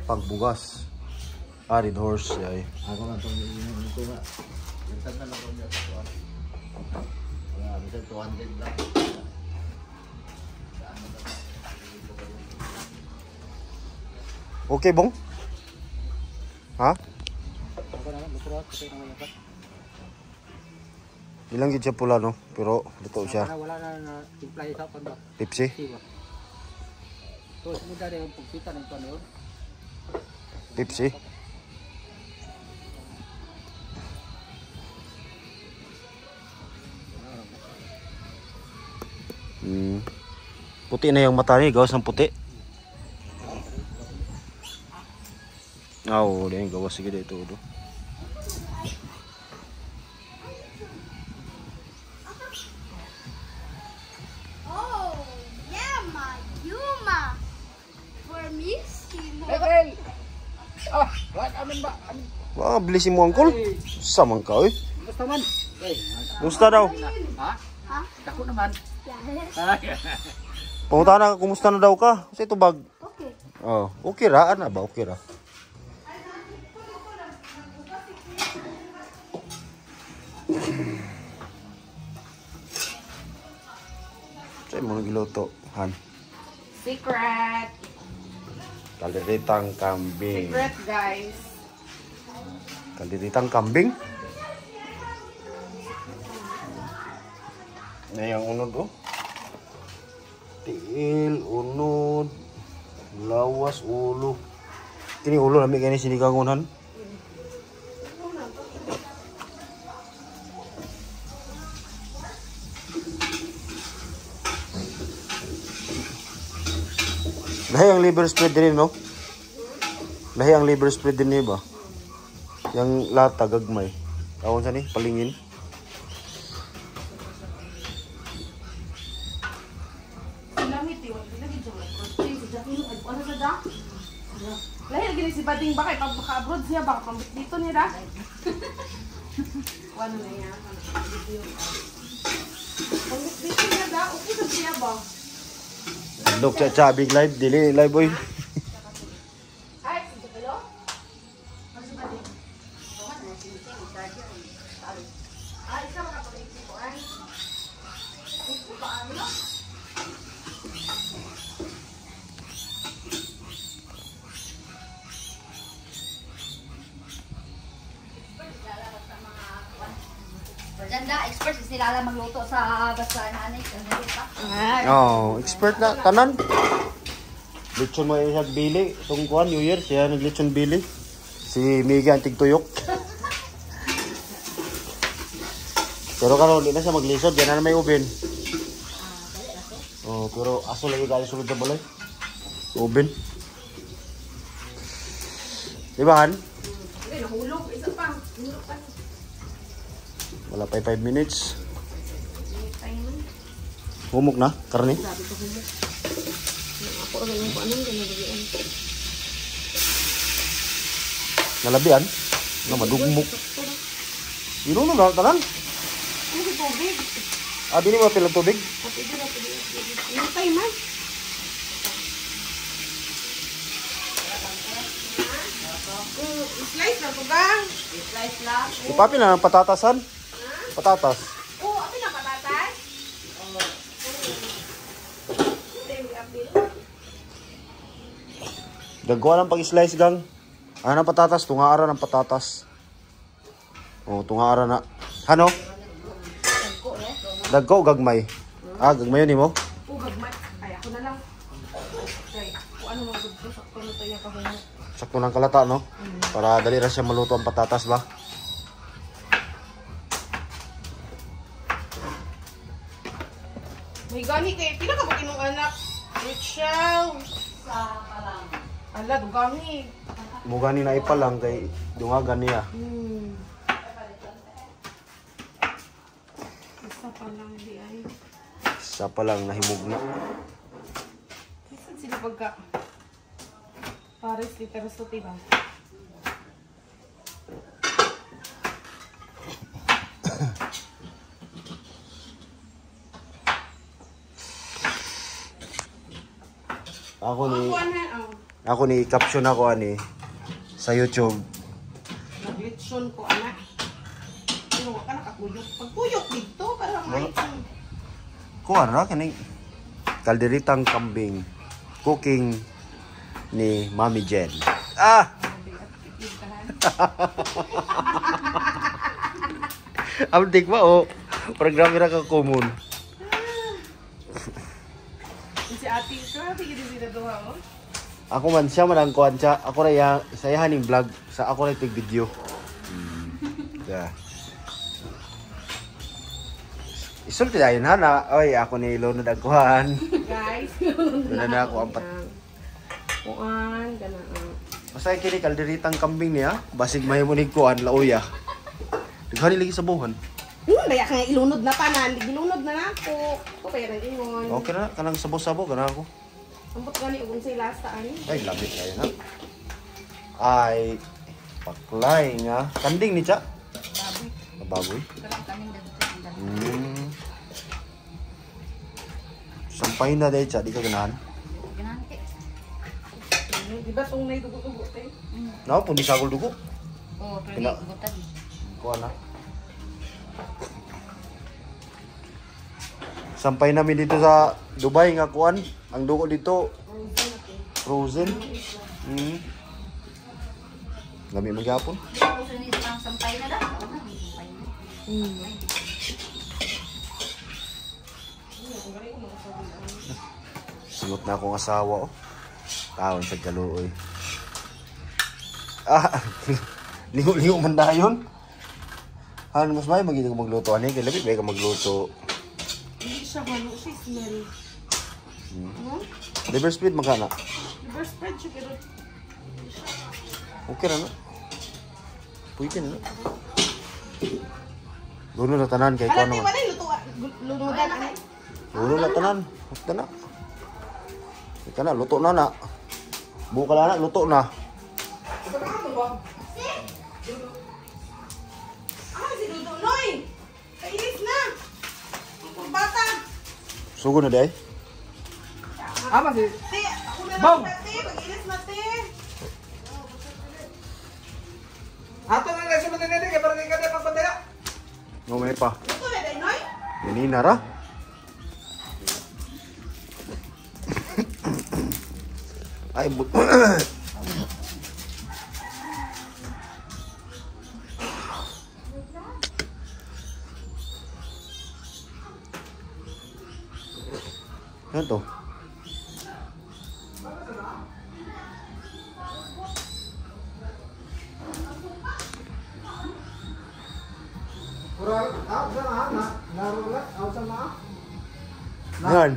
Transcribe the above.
Pagbugas. Ah, Red Horse. Ay. Ako man itong ito nga. Minsan na lang ko niya sa kuwan. Wala, minsan 200 lang. Okay, Bong? Ha? Ilang gid siya pula, no? Pero luto siya. Wala na na timpla isa pa ba? Pepsi? To muda rin pagpita ng panon. Pepsi? Puti na yung mata niya, gawas ng puti. Ah, oo, oh, gawas sige dito. Do. Oh, yeah, ma, Yuma. For me, Simo. Hey, ah, what amin ba? Amin. Wah, bilisin mo, uncle. Samang ka, oy. Kumusta man? Hey, Kumusta daw? ha? Ha? Dako naman. Yeah. Pumunta na, kumusta na daw ka? Kasi ito bag. Okay. Oh, okay ra, ana ba? Okay ra. Sa'yo mo nagiluto, Han? Secret. Kalderitang kambing. Secret, guys. Kalderitang kambing? Ngayang unod, oh. Tiil, unod, lawas, ulo. Kini ulo, lami kini sinigangon, Han. Lahi ang liver spread din, no? Lahi ang liver spread din, ba? Yang lata, gagmay. Tawon sa ni, palingin. Lahi lagi si Bading ba kay pag maka-abroad siya baka pambit dito niya da. Wala na niya. Pambit dito niya da, okay sa siya ba? Look cha cha big live dili live boy. Ay, si Jacqueline? Ano si Bading? Ah, isa makapag-isip ko ay. Ito pa ano? Ganda, expert sila lang magluto sa basta na anay. Oh, expert na tanan. Lechon mo isag bili, tungkuan New Year siya naglechon bili. Si Miguel ang tigtuyok. Pero karon di na siya maglisod, yan na may oven. Oh, pero aso lagi kayo sulod sa balay. Oven. Di ba, Han? Hindi, nahulog. Isa pa. Nahulog pa. Wala pa 5 minutes. Humok na, karne. Grabe ko humok. Ako rin yung anong ganun. Nalabian? Na madugmok. Ino na tanan. Ano si tubig? Ah, dili mo pila tubig? Pwede na, pwede na. Hintay man. Slice na to gang. Slice lang. Ipapi na ng patatasan. Patatas. Oo, api na patatas? Oo. Hindi, apil. Gagawa ng pag-slice gang. Ano ng patatas? Tungaara ng patatas. Oh, tungaara na. Ano? Dagko gagmay. Ah, gagmay yun mo? Oo, gagmay. Ay, ako na lang. Okay, kung ano mga gusto, sakto na tayo kahungo. Sakto ng kalata, no? Para dali ra siya maluto ang patatas ba? May gani kay pila ka ba kinong anak? Rachel. Sa palang. Ala, dugangi. Mugani na ipalang kay dungagan niya. Isa pa lang di ay. Isa pa lang nahimog na. Saan sila pagka Paris literaso, diba? Ako ni Kuan ha. Oh. ako ni caption ako ani sa YouTube. Naglitsyon ko ana. Pero wa ka nakakuyok. Pagkuyok dito para may Kuan ra kani kalderitang kambing cooking ni Mami Jen. Ah! Amdik ba oh? Parang grabe ra ka common. Si Ate, grabe gid sila duha oh. Ako man siya man ang kuan siya. Ako ra yang sayahan ning vlog sa ako ra tig video. Yeah. Isulti dayon ha na. Oy, ako ni lunod ang kuhan. Guys, Wala na ako ang Kuan, ganang. Basta kini kalderitang kambing niya, basig mahimo nig kuan lauya. Daghan lagi sa buhan. Daya ka nga ilunod na tanan, gilunod na nako. Ko kaya nang ingon. Okay na kanang sabo-sabo kana ako. Ambot gani ug unsay lasa ani. Ay, labit kayo na. Ay, paklay nga. Kanding ni Cha? Baboy. Sampay na dahil, Cha. Di ka ganahan. Ganahan kay. Di ba tong nay dugo-dugo te? No, pundi sa akong dugo. Oh, pero gutan. Kuha na. Sampay namin dito sa Dubai nga kuan. Ang dugo dito frozen. Lami man gyapon. Sampay na daw. Sampay na. Singot na akong asawa oh. Taon sa galuoy. Ah, lingo-lingo man dayon. Han, mas may magiging magluto ani kay labi ba ka magluto. Hindi siya halo, siya smell. Liver spread magkana? Liver spread siya pero Okay ra na. Pwede na. Luno na tanan kay Ala, kuno. te, wala luto lunudan ani. Luno na tanan. Huwag na. Ika na, luto na na. Buka na, luto na. Ah, si Dudo Noy. Kainis na. Ang kurbata. Sugo na day. Ama si Te, ako na Bong! lang te, mag-inis na te. Ato na lang sunod na nila kay para kay kada pagpataya. No, may pa. Luto na day, Noy. Ganina ra. Ay, ano to? Yan.